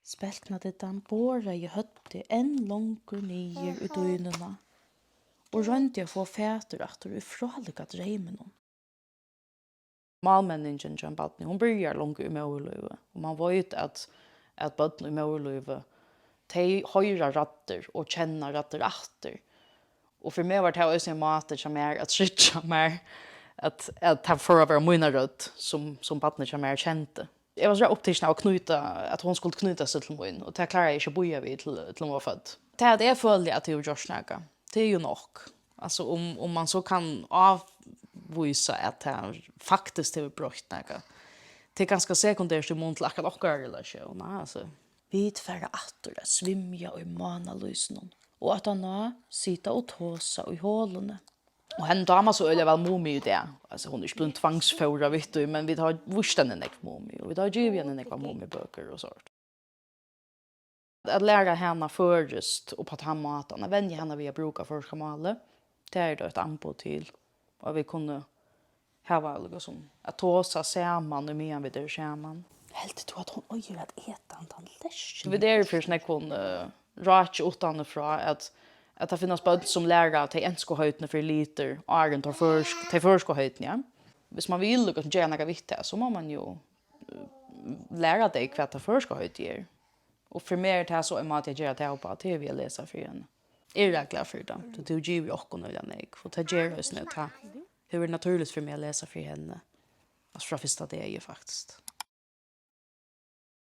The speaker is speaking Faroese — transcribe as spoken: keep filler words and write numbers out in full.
Spelknadiddan boraði høvdið enn longur niður í dýnuna og royndi at fáa fatur aftur í frálíka dreyminum. Málmenningin hjá einum barni, hon byrjar longu í móðurlívi, og man veit, at, at børn í móðurlívi, tey hoyra raddir og kenna raddir aftur. Og fyri meg var tað eisini ein máti hjá mær at tryggja mær, at, at tað fór at vera mína rødd, sum, sum barnið hjá mær kendi. Eg var so upptikin av at knýta, at hon skuldi knýta seg til mín, og tað kláraði eg ikki at bíða við til, til hon var fødd. Tað, at eg føli, at tað hevur gjørt nakað, tað er jú nokk. Altso, um, um man so kann avvísa, at tað faktiskt hevur broytt nakað, tað er kanska sekundært í mun til akkurát okkara relatión, altso. Vit fara aftur at svimja í mánalýsinum, og aftaná sita og tosa í holuni. Og henni dámar so øgiliga væl Mumi í dag. Altso, hon er ikki blivin tvangsfóðrað við tí, men vit hava víst henni nógv Mumi, og vit hava givið henni nógvar Mumibøkur og sovorðið. At læra hana føroyskt og á tann mátan, at venja hana við at brúka føroyska málið, tað er tó eitt amboð til, og at vit kunnu hava líka sum at tosa saman, í meðan vit eru saman. Heldur tú, at hon eigur at eta handan leskin? Vit eru fyri snøggum, eh, ráki uttanfrá, at, at tað finnast børn, sum læra tey ensku heitini fyri litir, áðrenn tey føroysku, tey føroysku heitini, ja. Viss man vil líka gera nakað við tað, so má man jú, eh, læra tey, hvat tað føroyska heitið er. Og fyri meg er tað so ein máti at gera tað uppá, tað er við at lesa fyri henni. Eg eri glað fyri tað, tí tú gevur okkum øgiliga nógv, og tað ger eisini, at tað hevur verið natúrligt fyri meg at lesa fyri henni. Altso, frá fyrsta degi, faktiskt.